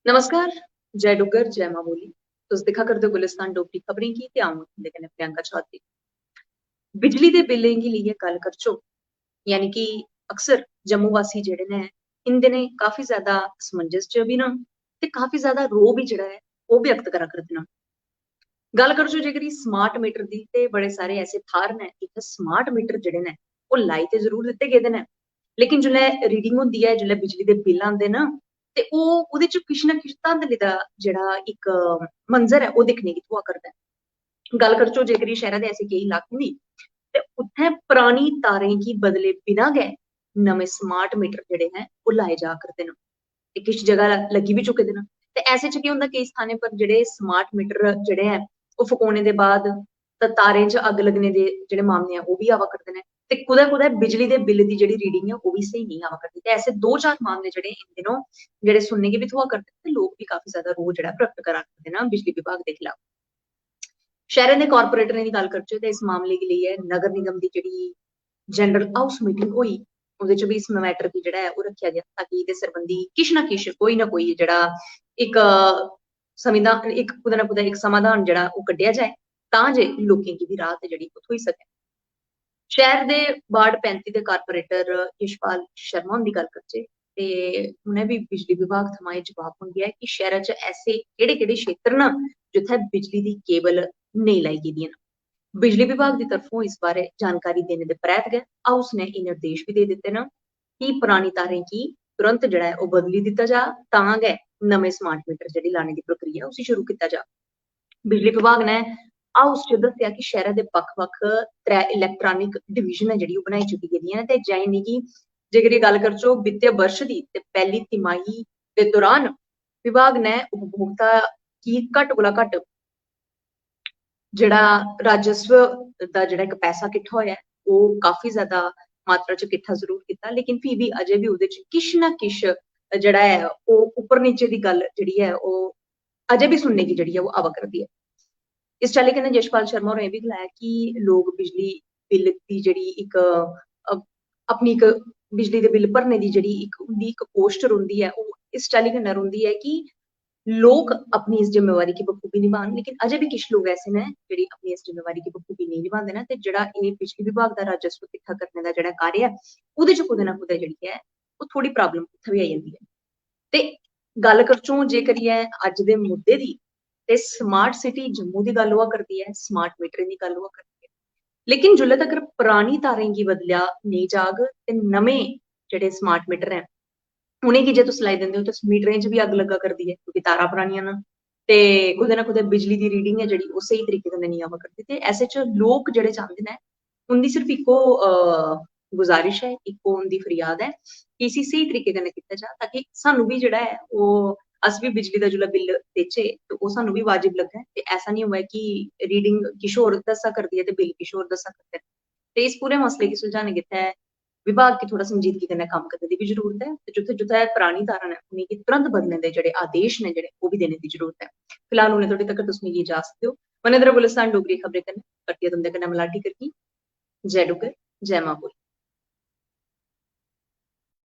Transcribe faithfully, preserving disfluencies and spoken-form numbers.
नमस्कार, जय डुग्गर, जय मां बोली। तुस दिक्खा करदे ओ गुलिस्तान डोगरी खबरें गी ते अ'ऊं तुं'दे कन्नै प्रियंका चौधरी। बिजली दे बिल्लें गी लेइयै गल्ल करचो, यानी कि अक्सर जम्मू वासी जेह्ड़े न, इं'दे ने काफी ज्यादा असमंजस च बी न ते काफी ज्यादा रोह् बी जेह्ड़ा ऐ, ओह् व्यक्त करा करदे न। गल्ल करचो जेकर स्मार्ट मीटर दी, ते बड़े सारे ऐसे थाह्र न जित्थै स्मार्ट मीटर जेह्ड़े न, ओह् लाई ते जरूर दित्ते गेदे न, लेकिन जिसलै रीडिंग होंदी ऐ, जिसलै बिजली दे बिल आंदे न, ते ओह्, ओह्दे च किश ना किश धांधली दा जेह्ड़ा इक मंजर ऐ, ओह् दिक्खने गी थ्होआ करदा ऐ। गल्ल करचो जेकर शैह्रा दे ऐसे केई इलाके दी, ते उत्थै परानी तारें गी बदले बिना गै नमें स्मार्ट मीटर जेह्ड़े न, ओह् लाए जा करदे न। ते किश जगह ल-, लग्गी बी चुके दे न। ते ऐसे च केह् होंदा, केई स्थानें पर जेह्ड़े स्मार्ट मीटर जेह्ड़े ऐ, ओह् फकोने दे बाद त-, तारें च अग्ग लग्गने दे जेह्ड़े मामले ऐ, ओह् बी आवा करदे न। ते कुतै कुतै बिजली दे बिल दी जेह्ड़ी रीडिंग ऐ, ओह् बी स्हेई नेईं आवा करदी। ते ऐसे दो चार मामले जेह्ड़े इन दिनों जेह्ड़े सुनने गी बी थ्होआ करदे न, ते लोक बी काफी ज्यादा रोह् जेह्ड़ा प्रगट करा करदे न बिजली विभाग दे खिलाफ। शैह्रें दे कारपोरेटरें दी गल्ल करचै, ते इस मामले गी लेइयै नगर निगम दी जेह्ड़ी जनरल हाउस मीटिंग होई, ओह्दे च बी इस मैटर गी जेह्ड़ा ऐ, ओह् रक्खेआ गेआ, ताकि एह्दे सरबंधी किश ना किश, कोई ना कोई जेह्ड़ा इक, अ, संविधान, इक कुतै ना कुतै इक समाधान जेह्ड़ा, ओह् कड्ढेआ जाए, तां जे लोकें गी बी राहत जेह्ड़ी, ओह् थ्होई सकै। शैह्र दे वार्ड पैंती दे कारपोरेटर यशपाल शर्मा हुंदी गल्ल करचै, ते उ'नें बी बिजली विभाग थमां एह् जवाब मंगेआ ऐ कि शैह्रा च ऐसे केह्ड़े-केह्ड़े क्षेत्र न, जित्थै बिजली दी केबल नेईं लाई गेदियां न। बिजली विभाग दी तरफों इस बारै जानकारी देने दे परैत गै हाउस ने एह् निर्देश बी देई दित्ते न कि परानी तारें गी तुरंत जेह्ड़ा ऐ, ओह् बदली दित्ता जा, तां गै नमें स्मार्ट मीटर जेह्ड़ी लाने दी प्रक्रिया, उसी शुरू कीता जा। बिजली विभाग ने हाउस च दस्सेआ कि शैह्रा दे बक्ख-बक्ख त्रै इलैक्ट्रॉनिक डिवीजन ऐ जेह्ड़ी, ओह् बनाई चुकी गेदियां न, ते जाइनी गी जेकर एह् गल्ल करचो वित्तीय बर्ष दी, ते पैह्ली तिमाही दे दौरान विभाग ने उपभोक्ता गी घट्ट कोला घट्ट जेह्ड़ा राजस्व दा जेह्ड़ा इक पैसा किट्ठा होया ऐ, ओह् काफी ज्यादा मात्रा च किट्ठा जरूर कीता, लेकिन फ्ही बी अजें बी ओह्दे च किश ना किश जेह्ड़ा ऐ, ओह् उप्पर नीचे दी गल्ल जेह्ड़ी ऐ, ओह् अजें बी सुनने गी जेह्ड़ी ऐ, ओह् आवा करदी ऐ। इस चाल्ली कन्नै यशपाल शर्मा होरें एह् बी गलाया कि लोक बिजली बिल दी जेह्ड़ी इक, अ, अपनी इक बिजली दे बिल भरने दी जेह्ड़ी इक उं'दी इक कोश्ट रौंह्दी ऐ, ओह् इस चाल्ली कन्नै रौंह्दी ऐ कि लोक अपनी इस जिम्मेवारी गी बखूबी निभान, लेकिन अजें बी किश लोक ऐसे न जेह्ड़ी अपनी इस जिम्मेवारी गी बखूबी नेईं निभांदे न, ते जेह्ड़ा एह् बिजली विभाग दा राजस्व किट्ठा करने दा जेह्ड़ा कार्य ऐ, ओह्दे च कुतै ना कुतै जेह्ड़ी ऐ, ओह् थोह्ड़ी प्रॉब्लम उत्थै बी आई जंदी ऐ। ते गल्ल करचों जे करियै अज्ज दे मुद्दे दी, ते स्मार्ट सिटी जम्मू दी गल्ल होआ करदी ऐ, स्मार्ट मीटरें दी गल्ल होआ करदी ऐ, लेकिन जुल्लै तगर परानी तारें गी बदलेआ नेईं जाग ते नमें जेह्ड़े स्मार्ट मीटर ऐ, उ'नेंगी जे तुस लाई दिंदे ओ, ते उस मीटरें च बी अग्ग लग्गा करदी ऐ, क्योंकि तारां परानियां न, ते कुतै ना कुतै बिजली दी रीडिंग ऐ जेह्ड़ी, ओह् स्हेई तरीके कन्नै नेईं आवा करदी। ते ऐसे च लोक जेह्ड़े चांह्दे न, उं'दी सिर्फ इक्को, अ, गुजारिश ऐ, इक्को उं'दी फरियाद ऐ कि इसी स्हेई तरीके कन्नै कीता जा, ताकि सानू बी जेह्ड़ा ऐ, ओह्, अस बी बिजली दा जिसलै बिल देचै, ते ओह् सानू बी वाजिब लग्गै, ते ऐसा निं होऐ कि रीडिंग किश होर दस्सा करदी ऐ ते बिल किश होर दस्सा करदे न। ते इस पूरे मसले गी सुलझाने गित्तै विभाग गी थोह्ड़ा संजीदगी कन्नै कम्म करने दी बी जरूरत ऐ, ते जित्थै, जित्थै परानी तारां न, उ'नेंगी तुरंत बदलने दे जेह्ड़े आदेश न जेह्ड़े, ओह् बी देने दी जरूरत ऐ। फिलहाल उ'नें धोड़ी तगर तुस मिगी इजाजत देओ। बने दे र'वो गुलिस्तान डोगरी खबरें कन्नै, परतियै तुं'दे कन्नै मलाटी करगी। जय डुग्गर, जय मां बोली।